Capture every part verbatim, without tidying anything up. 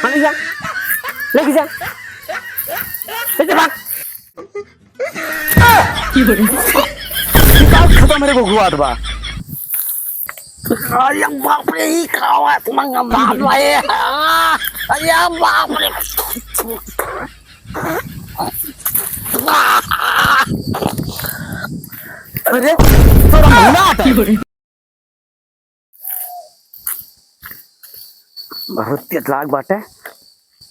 ले जा, लेके जा, ले जा, भाग। निकाल, खत्म रे, घुघुआत बा। अरे बाप रे, ई का हुआ? तुम अंगम भाग भाई। अरे बाप रे। अरे, तोरा मुन्ना आता है। बहुत तेज लाग बाटे,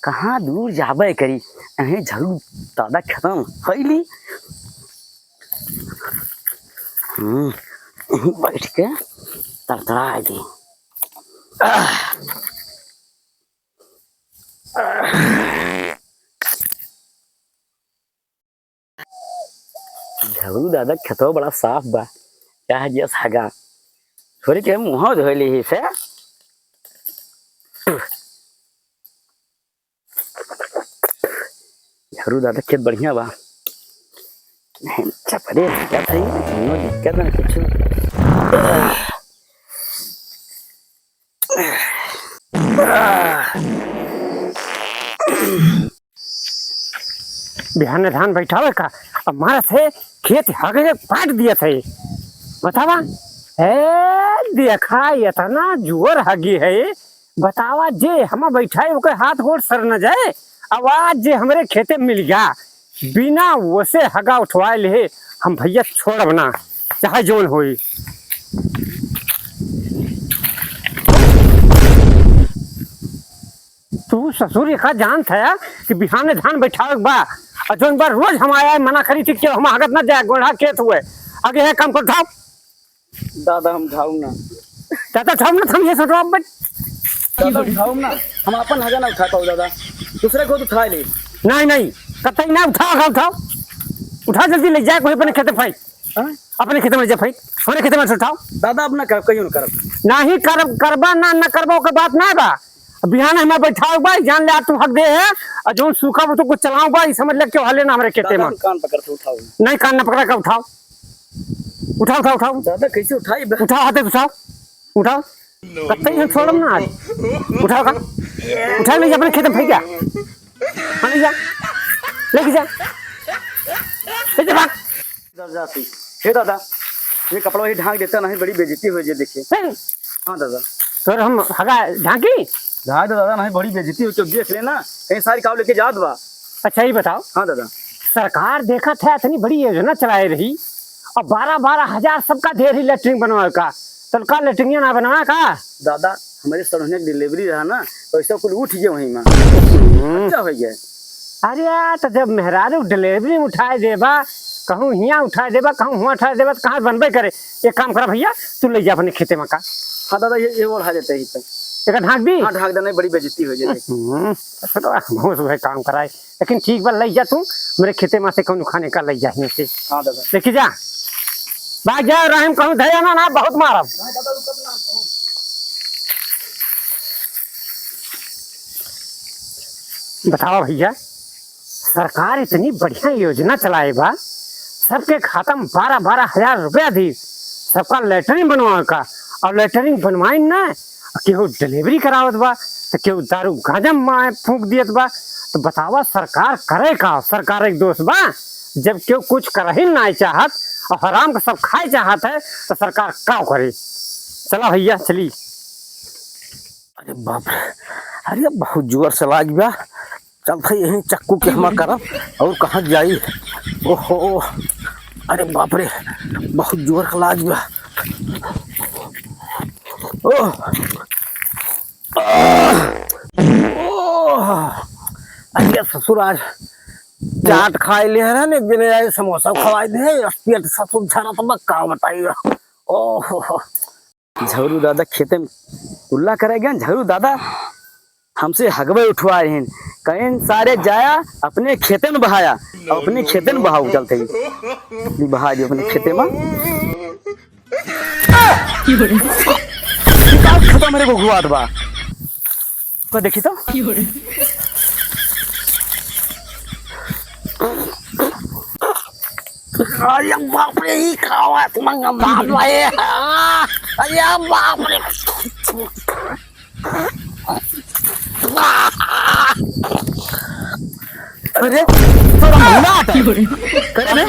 कहाँ दूर जाबे करी। अहें झरू दादा खत्म खैली। हम्म, यहीं बैठ के तड़तड़ा दी। आह। झगड़ू दादा खेतवा बड़ा साफ बा। चाहे जस हगा। छोरी के मुँह धोए ली ही से। झगड़ू दादा खेत बढ़िया बा। चपरे हगा था ये, कोनो दिक्कत ना कुछ। बिहाने धान बैठावे का, अब मारत है, खेत हगे पाट दियत है। बतावा, ए, देखा, इतना जोर हगी है, बतावा, जे हम बैठाए, ओकर हाथ गोड़ सर न जाए। अब आज जे हमरे खेते मिल गया, बिना वसे हगा उठवाए ले, हम भैया छोड़ब ना, चाहे जौन होई। तू ससुर एका जानत है कि बिहाने धान बैठावे के बा, और जौन बा रोज हम आया मना करी थी कि हम हगत ना जाए, गोढ़ा खेत हुए, आगे है काम कर उठाओ। दादा हम उठाऊ ना। दादा उठाऊ ना, हम ये सोचो अब। दादा उठाऊ ना, हम अपन हगा ना उठा पाऊ दादा, दूसरे को तो उठा ले। नहीं, नहीं, कतई ना उठाओ, उठाओ, उठाओ, उठाओ जल्दी ले जाए कोई अपने खेते फेंक। हाँ? अपने खेते में जा फेंक, अपने खेते में से उठाओ। दादा अब ना करब, कहियो ना करब। नहीं करब, करबा ना, ना करबा, ओकर बात ना बा। अब बिहान हमें बैठाओ बा, जान ले, आज तू हक दे है, और जौन सूखा वो तो कुछ चलाओ बा, ई समझ ले, क्यों हले ना हमरे खेते दादा, में। हम कान पकड़ के उठाओ। नहीं, कान ना पकड़ा का उठाओ। उठाओ, उठाओ, उठाओ। दादा, कैसे उठाई बे? उठाओ, हाथे उठाओ। उठाओ। कतई हम छोड़ब ना आज। उठाओ का? उठाओ, ले जा अपने खेते में फेंक जा। हाँ, ले जा। लेके जा। ले जा, भाग। दादा जाती। हे दादा, ये कपड़ा वही ढांक देता नहीं, बड़ी बेइज्जती हो जाए, देखिए। हैं? हाँ दादा। तोर हम हगा ढांकी? ढांक दे दादा, नहीं बड़ी बेइज्जती हो, क्यों देख लेना, कहीं सारी काव लेके जात बा। अच्छा, ये बताओ। हाँ दादा। सरकार देखत है, इतनी बड़ी योजना चलाए रही, और बारह बारह हजार सबका दे रही लेटरिन बनवावे का, तो का लेटरिन ना बनवा का? दादा, हमारे सड़हुने के डिलीवरी रहा ना, पैसा कुल उठ गया वहीं में। हम्म। खर्चा हो गया। अरे यार, तो जब मेहरारू डिलीवरी में उठाए देबा, कहूँ हियाँ उठाए देबा, कहूँ हुआँ उठाए देबा, तो कहाँ बनबे करे? एक काम करा भैया, तू ले जा अपने खेते में का। हाँ दादा, ये, ये ओढ़ा देते ही तो। एक ढांक दी? हाँ, ढांक देना, बड़ी बेइज्जती हो जाए। हम्म, तो हम सुबह काम कराए, लेकिन ठीक बा, ले जा तू, मेरे खेते में से कौन खाने का ले जा हियाँ से। हाँ दादा। लेके जा, भाग जा, रहीम कहूँ धैया ना, ना, बहुत मारब। बतावा भैया, सरकार इतनी बढ़िया योजना चलाए बा, सबके खाता में बारह बारह हजार रुपया दी, सबका लेटरिन बनवावे का, और लेटरिन बनवाइन ना, केहू डिलीवरी करावत बा, तो केहू दारू गांजा माए फूंक दियत बा। तो बतावा, सरकार करे का? सरकार एक दोस्त बा, जब केहू कुछ करही ना चाहत और हराम का सब खाए चाहत है, तो सरकार का करे? चला भैया, चली। अरे बाप रे, अरे बहुत जोर से लाग बा। चल भाई, यहीं चक्कू के हमा करब और कहाँ जाई। ओहो, अरे बाप रे, बहुत जोर का लाग बा। ओह, आह, ओह, अरे ससुर, आज चाट खाए ले है ना, एक दिन आए समोसा खवाए दे, पेट ससुर झरत बा, का बताइए। ओहो, झगरू दादा खेते में कुल्ला करे गए। झगरू दादा हमसे हगवे उठवाए हैं, कहें सारे जाया अपने खेते में बहाया, और अपने खेते में बहाऊ चलते ही बहा दियो अपने खेते में। निकाल, खत्म रे, घुघुआत बा। को देखी तो। अरे बाप रे, ई का हुआ? तुम अंगम भाग भाई। अरे बाप रे। अरे, तोरा मुन्ना आता है। करे रे,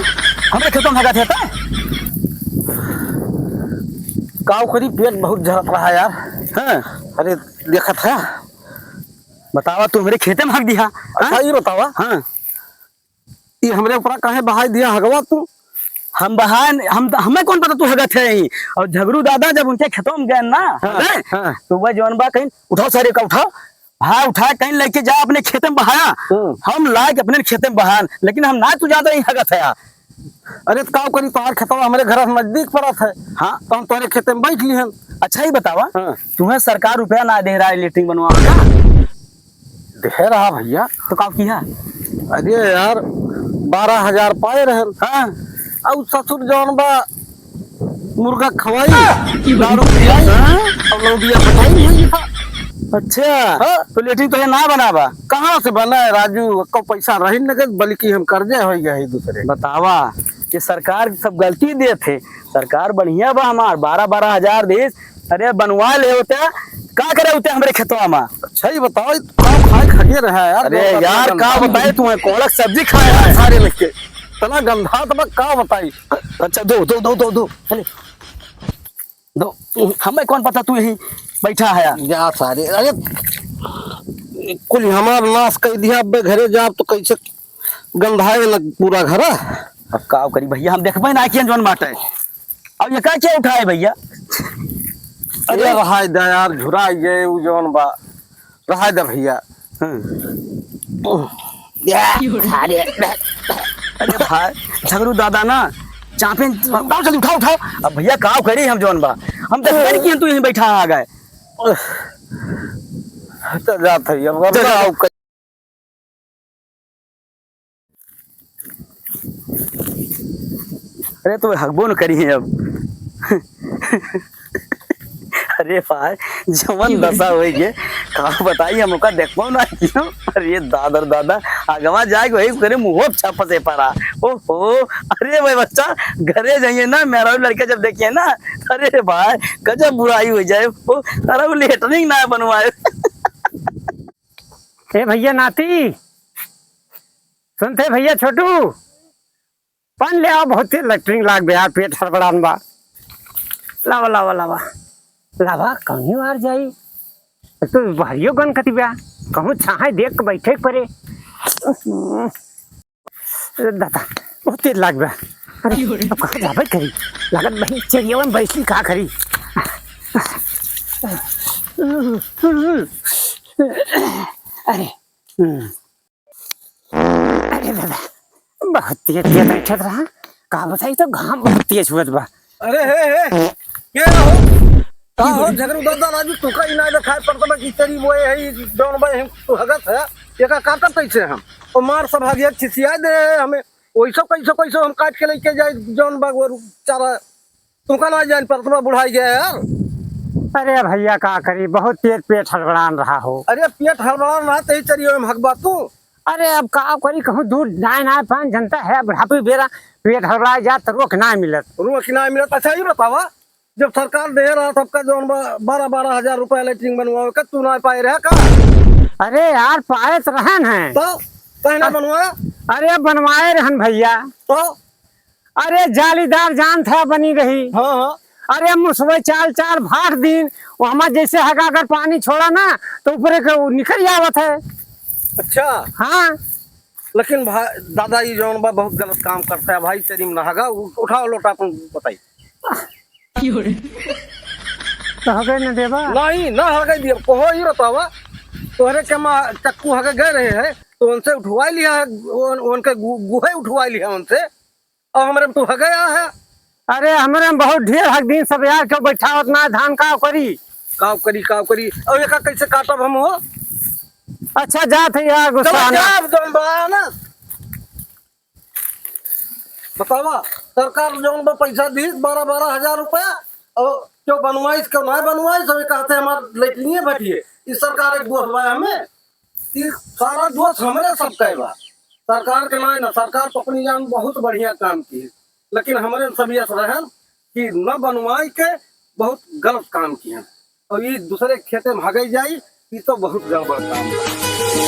हमरे खेतों में हगत है ता? काव करी, पेट बहुत झड़त रहा यार। हाँ। अरे, देखत है। बतावा, तू हमरे खेते में हग दिया। अच्छा, हाँ? ये बतावा। हाँ। ये हमरे ऊपरा काहे बहाई दिया हगवा तू? हम बहान, हम, हमें कौन पता तू हगत है यहीं? और झगरू दादा जब उनके खेतों में गए ना, हाँ, हगए, हाँ। तो वह जौन बा कहीं, "उठाओ सारे का उठाओ, हाँ उठा, कहीं लेके जा अपने खेते में बहाया।" हम्म। हम लाए के अपने खेते में बहान, लेकिन हम ना तू जाता यहीं हगत है यार। अरे तो काव करी, तोहार खेतवा हमरे घर से नजदीक पड़त है। हाँ। तो हम तोहरे खेते में बैठ लिहन। अच्छा ही बतावा, हाँ। तुम्हें सरकार रुपया ना दे रहा है लेटरिन बनवावे का? दे रहा भैया। तो का किया? अरे यार, बारह हजार पाए रहन। हाँ। और ससुर जौन बा, मुर्गा खवाई, दारू पियाई, हाँ? और लौंडिया पटाई भैया। अच्छा, हाँ। तो लेटरिन तो ये ना बनावा? कहाँ से बना है राजू? को पैसा रही न गए, बल्कि हम कर्जे हो गए हैं दूसरे। बतावा, ये सरकार सब गलती देत है। सरकार बढ़िया बा हमार, बारह बारह हजार देस। अरे बनवा ले होते, का करे होते हमरे खेतवा में? अच्छा ही बताओ, ये का खाए खगे रहा है यार? अरे यार, का बताई तुम्हें, कोड़क सब्जी खाए है। सारे लग के तना गंधा तो मैं का बताई। अच्छा, दो, दो, दो, दो, दो। अरे, दो, हमें कौन पता तू यहीं बैठा है यार? जा सारे, अरे, कुल हमार नाश कर दिया, अब घरे जाब तो कैसे गंधाए न पूरा घर। अब का करी भैया, हम देखबे ना किया जौन बाटे। अब ये का क्या उठाए भैया? अरे रहाय दे यार, झुरा ये उ जौन बा, रहाय दे भैया। हाँ। या, अरे, अरे भाई, झगरू दादा ना, चापे, उठाओ जल्दी, उठाओ, उठाओ। अब भैया का करी हम जौन बा, हम तो करी कि हम तू यहीं बैठा आ गए। तो जात है, अब चल। का करी? अरे तो हगबो न करी है अब। अरे भाई, जवन दशा होई गे, का बताई, हम ओका देखबो ना कियो। अरे दादर दादा, आगवा जाए के वही करे मुँहो छाप से पारा। ओहो, अरे भाई बच्चा, घरे जाइए ना, मेरा लड़का जब देखिए ना, अरे भाई, गजब बुराई हो जाए। ओ, अरे वो लेटरिन ना बनवाए। ए भैया नाती, सुनते भैया छोटू, पान ले आओ, बहुत तेज लेटरिन लाग बे यार, पेट हड़बड़ान बा। लावा, लावा, लावा। लावा, कहीं बार जाई? तो बहरियो गन कति बा, कहूँ छाहे देख के बैठे के परे। अरे दादा, बहुत तेज लाग बा। अरे, अब कहाँ जाबे करी? लागत बही चरियावन बैठी का करी? अरे, हम्म। अरे दादा, बहुत तेज, तेज बैठत रहा। का बताई तो घाम बहुत तेज हुअत बा। अरे हे, हे, के हो? का हो, झगरू दादा राजू, तू का इनाय देखाए पड़त बा कि तेरी वो है, जौन बा, हम तू हगत है, एका काटब कैसे हम? ओ मार सब हगिया खिसिया दे है हमें, वैसे कैसे, कैसे हम काट के लेके जाए, जौन बा, वो चारा तुमका ना जान पर तुम्हारा बुढ़ाई गया यार। अरे भैया का करी, बहुत पेट, पेट हड़बड़ान रहा हो। अरे पेट हड़बड़ान रहा, तही चरियो में हकबा तू। अरे अब का करी, कहूँ दूर नाय, नाय पान जनता है, बुढ़ापी बेरा पेट हड़बड़ा जात तो रोक ना मिलत। रोक ना मिलत। अच्छा ये बतावा, जब सरकार दे रहा सबका जौन बा-, बारह बारह हजार रुपया लेटरिन बनवावे का, तू ना पाए रहा का? अरे यार पाए तो रहन है। तो कहना अ-, बनवाया? अरे बनवाए रहन भैया। तो अरे जालीदार जान था बनी रही। हाँ, हाँ। अरे मुसवे चाल चाल भाट दिन, वो हमार जैसे हगा अगर पानी छोड़ा ना, तो ऊपर के वो निकल आवत है। अच्छा। हाँ। लेकिन भाई, दादा, ये जौन बा बहुत गलत काम करता है भाई, तेरी में नहागा, उ-, उठाओ लोटा अपन बताई। तो हगे न देबा? नहीं, ना हगे दिया, कहो ही बतावा। तोहरे के माँ चक्कू हगे गए रहे हैं, तो उनसे उठवा लिया है, उन-, उनके गु-, गुहे उठवा लिया उनसे। अब हमरे में तू हगे आ है। अरे, हमरे में बहुत ढेर हक दिन सब यार, क्यों बैठावत ना है, धान काव करी? काव करी, काव करी। अब एका कैसे काटब हम हो? अच्छा, जात है यार, गुस्सा चलो, ना। जाब जौन बा ना। बतावा, सरकार जौन बा पैसा दी बारह बारह हजार रुपया, और क्यों बनवाइस, क्यों ना बनवाइस, सब कहते हमार लेटरिन भटिए। इस सरकार एक दोष बा हमें। ई सारा दोष हमरे सब के बा, सरकार के नाय ना। सरकार तो अपनी जान बहुत बढ़िया काम की है, लेकिन हमरे सब यस रहन कि न बनवाई के बहुत गलत काम किहन। और ई दूसरे खेते में हगई जाई, ई तो बहुत गड़बड़ काम बा।